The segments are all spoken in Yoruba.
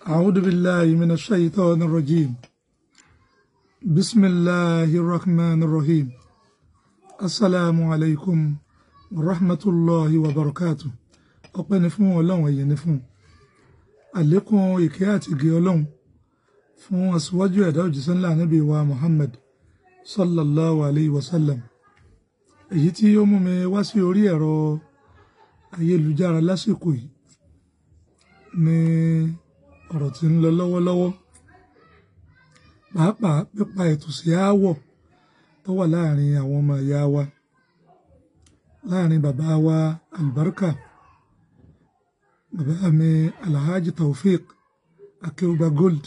أعوذ بالله من الشيطان الرجيم. بسم الله الرحمن الرحيم. السلام عليكم ورحمة الله وبركاته. Ọpẹ́ ni fún Ọlọ́run, ẹ̀yìn ni fún àlékún ìkẹ́ àti ìgẹ̀ Ọlọ́run fún aṣíwájú ẹ̀dá òjíṣẹ́ ńlá Ànábì wa Muhammad sallallahu alayhi wa sallam. Èyí tí ó mú mi wá sí orí ẹ̀rọ ayélujára lásìkò yìí ní ọ̀rọ̀ tí ń lọ lọ́wọ́lọ́wọ́, pàápàá pípa ètò sí aáwọ̀ tó wà láàrin àwọn ọmọ ìyá wa, láàrin bàbá wa Albarka, bàbá mi Alhaji Taofeek Akeugba Gold,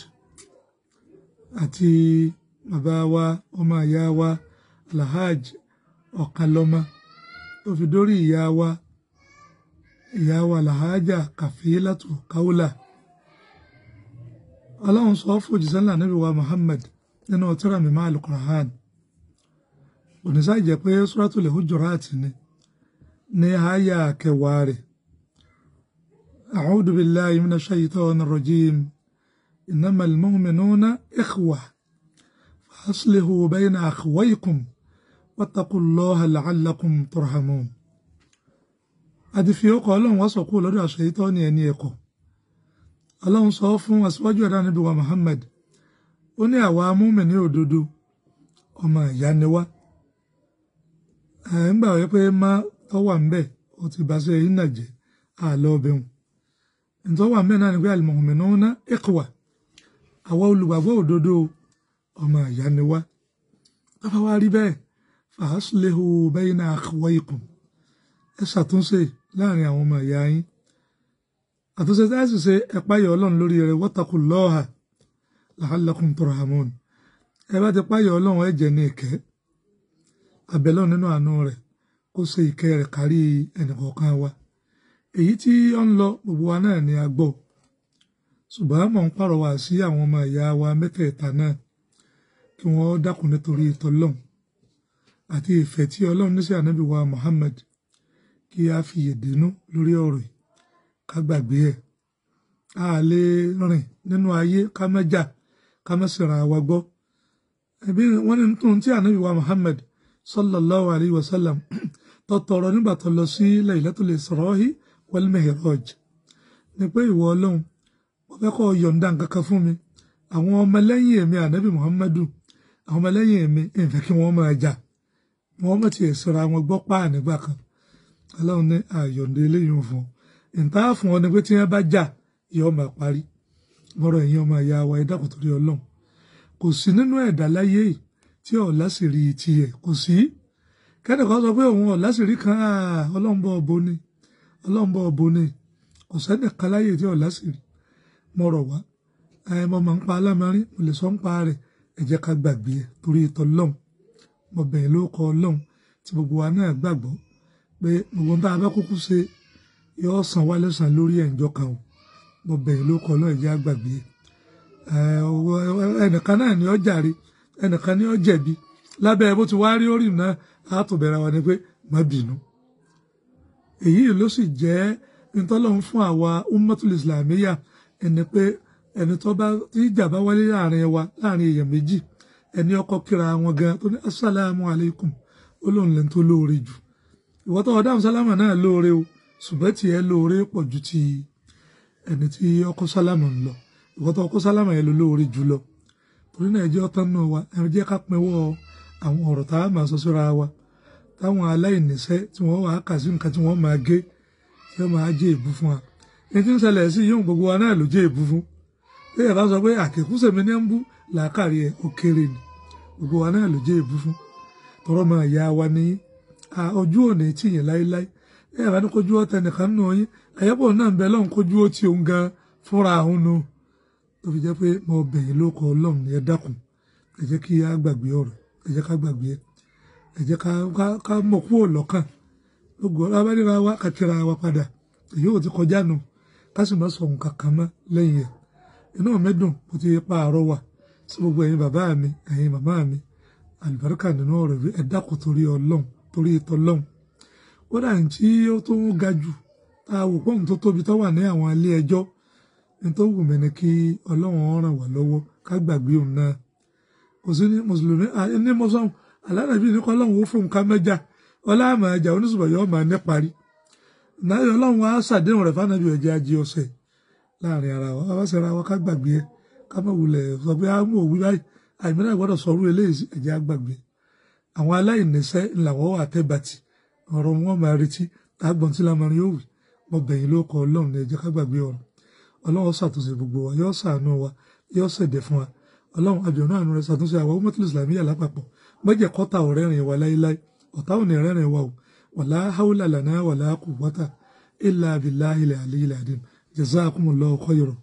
àti bàbá wa ọmọ ìyá wa Alhaji Ọ̀kanlọ́mọ, tó fi dórí ìyá wa Alhaja Kafilatu Kaula. Ọlọ́run sọ fún òjíṣẹ́ ńlá Ànábì wa Muhammad nínú tírà mímọ́ Al-Qur'an, oníṣà jẹ́ pé Suratul Hujurat ní àyà kẹwàá rẹ̀. A'udhu billahi minash shaytanir rajim. Innamal mu'minuna ikhwa fa aslihu bayna akhawaykum wattaqullaha la'allakum turhamun. Àti fi ọkọ̀ Ọlọ́run wá sọ̀kú lọ́dọ̀ àṣeyítọ́ ní ẹni ẹ̀kọ́. Ọlọ́run sọ fún aṣíwájú ẹ̀dá Ànábì wa Muhammad, ó ní àwa mùmínì òdodo ọmọ ìyá ni wá. Ẹ̀ ń gbà wí pé má tó wà ń bẹ̀ ó ti bá ṣe yín nàjẹ́ àlọ́ ọbẹ̀ wọn. Ǹtọ́ wà ń bẹ̀ náà ni pé al-mu'minuna ikhwa, àwa olùgbàgbọ́ òdodo ọmọ ìyá ni wá. Bàbá wa rí bẹ́ẹ̀, fa aslihu bayna akhawaykum, ẹ ṣàtúnṣe láàrin àwọn ọmọ ìyá yín. Àtúnṣe tí a sì ṣe, ẹ páyà Ọlọ́run lórí rẹ̀, wattaqullaha la'allakum turhamun. Ẹ bá ti páyà Ọlọ́run, ẹ jẹ́ ní ìkẹ́. Àbẹ̀lọ́ nínú àánú rẹ̀ kó ṣe ìkẹ́ rẹ̀ kárí ẹnìkọ̀ọ̀kan wa. Èyí tí ó ń lọ gbogbo wa náà ni a gbọ́. Ṣùgbọ́n mò ń pàrọwà sí àwọn ọmọ ìyá wa mẹ́tẹ̀ẹ̀ta náà kí wọ́n dákun nítorí ìtọ́lọ́run àti ìfẹ́ tí Ọlọ́run ní sí Ànábì wa Muhammad, kí a fi yèdínú lórí ọ̀rọ̀ yìí, ká gbàgbé ẹ̀. A lè rìn nínú ayé ká má jà, ká má sìnra wa gbọ́. Ẹbí wọ́n ní tuntun tí Ànábì wa Muhammad sallallahu alayhi wa sallam tó tọrọ nígbà tó lọ sí Laylatul Isra'i wal Mi'raj ni pé ìwọ Ọlọ́run, mo fẹ́ kó yọ̀ǹda nǹkan kan fún mi. Àwọn ọmọlẹ́yìn èmi Ànábì Muhammadu, àwọn ọmọlẹ́yìn èmi, ìfẹ́ kí wọ́n máa jà, wọ́n mọ̀ tiẹ̀ sọ̀rọ̀ àwọn gbọ́ páà nígbà kan. Ọlọ́run ní àyọ̀ǹda eléyìí fún ọ. Ìta fún ọ ni pé tí wọ́n bá jà, yóò máa parí. Mọ́rọ̀ ẹ̀yin ọmọ ìyá wa, ẹ dákun torí Ọlọ́run. Kò sí nínú ẹ̀dá láyé yìí tí ọ̀la sì rí tiẹ̀, kò sí. Kẹ́nìkan sọ pé òun ọ̀la sì rí kan, Ọlọ́run bọ̀ ọ̀bọ ni, Ọlọ́run bọ̀ ọ̀bọ ni. Kò sẹ́nìkan láyé tí ọ̀la sì rí. Mọ́rọ̀ wá, mo máa ń pa alámarín, mo lè sọ ń pa rẹ̀, ẹ jẹ́ ká gbàgbé ẹ̀ torí ìtọ́ Ọlọ́run. Mo bẹ̀yìn lórúkọ Ọlọ́run tí gbogbo wa náà gbàgbọ́ pé gbogbo tá a bá kúkú ṣe yóò san wá lẹ́san lórí ẹ̀ǹjọ́ kan o. Mo bẹ̀yìn lórúkọ Ọlọ́run, ẹ jẹ́ á gbàgbé ẹ̀. Ẹnìkan náà ni ó jàre, ẹnìkan ni ó jẹ̀bi. Lábẹ́ bó ti wá rí orí náà, á tó bẹ̀rẹ̀ wa ni pé má bínú. Èyí ló sì jẹ́ ìtọ́lọ́run fún àwa Ummatul Islamiyya, ẹni pé ẹni tó bá tí ìjà bá wáyé láàrin wa, láàrin èèyàn méjì, ẹni ọkọ kíra wọn gan tó ní assalamu alaikum, ó lóun lẹ́ni tó lóore jù. Ìwọ tó ọdáhùn sálámà náà lóore o, ṣùgbọ́n tiẹ̀ lóore pọ̀ ju ti ẹni tí ọkọ sálámà ń lọ. Ìwọ tó ọkọ sálámà yẹn ló lóore jù lọ. Torí náà ẹ jẹ́ ọtán náà wa, ẹ jẹ́ ká pinwọ́ àwọn ọ̀rọ̀ tá a máa sọ síra wa, táwọn aláìníṣẹ́ tí wọ́n wàá kà sí nǹkan tí wọ́n máa gé, tí wọ́n máa jẹ́ èébú fún wa. Ẹni tí ń ṣẹlẹ̀ sí yóò gbogbo wa náà ló jẹ́ èébú fún. Bí ẹ bá sọ pé àkèkúsèmi ní ń bú, làákàrí ẹ̀ ó kéré ni. Gbogbo wa náà ló jẹ́ èébú fún. Tọrọ máa ya wa ní ojú òní tì yín láéláé. Ẹ bá ní kojú ọ̀tẹ̀ nìkan nù yín, àyẹ̀pọ̀ náà ń bẹ lọ́hùn kojú ó ti òun gan fúnra òun nu. Tó fi jẹ́ pé mo bẹ̀yìn lórúkọ Ọlọ́run ní ẹ dákun. Ẹ jẹ́ kí a gbàgbé ọ̀rọ̀, ẹ jẹ́ ká gbàgbé ẹ. Ẹ jẹ́ ká mọ̀ kúrò lọ́kàn. Gbogbo ọ̀rọ̀ abánira wa ká tira wa padà. Èyí ò ti kọjá nu. Ká sì má sọ nǹkan kan mọ́ lẹ́yìn ẹ̀. Inú mi dùn mo ti pa àrọwà sí gbogbo ẹ̀yin bàbá mi, ẹ̀yin màmá mi. Àlùbáríkà nínú ọ̀rọ̀ ẹ dákun torí Ọlọ́run, torí ìtọ́lọ́run. Kódà ní tí ó tó ń ga jù, tá a wò pọ́n tó tóbi tó wà ní àwọn ilé ẹjọ́, Nítorí wù mí ni kí Ọlọ́run ràn wá lọ́wọ́ ká gbàgbé òun náà. Kò sí ní mùsùlùmí ní mọ́sán alánàbí ní kọ́ Ọlọ́run ó fóun ká mẹ́jà ọláàmà ẹja oníṣùbọ̀ yóò máa ní parí. Náà Ọlọ́run á ṣàdéhùn rẹ̀ fánàbí ọ̀jẹ̀ ajé ọ̀sẹ̀ láàrin ara wa. Bá ṣe ara wa ká gbàgbé ẹ, ká má wulẹ̀ sọ pé á mú òwú báyìí, àìmí náà gbọ́dọ̀ sọrú eléyìí, ẹ̀jẹ̀ á gbàgbé. Àwọn aláìníṣẹ́ làwọn wà tẹ́bàtì, ọ̀rọ̀ wọn máa retí àgbọ̀n tí lámarin yóò wí. Mo bẹ̀yìn ló kọ Ọlọ́run ní ẹ jẹ́ ká gbàgbé ọ̀rọ̀. Ọlọ́run ṣàtúnṣe gbogbo wa, yóò ṣàánú wa, yóò ṣẹ̀dẹ̀ fún wa. Ọlọ́run àbíọ̀nà àánú rẹ̀ ṣàtúnṣe àwọn umatul islamiyya lápapọ̀. Mọ́jẹ̀ kọ́ta ọ̀rẹ́rìn wa láíláí, ọ̀tá ò ní rẹ́rìn wa o. Wala hawla lana wala quwwata illa billahil aliyyil azim. Jazakumullahu khairan.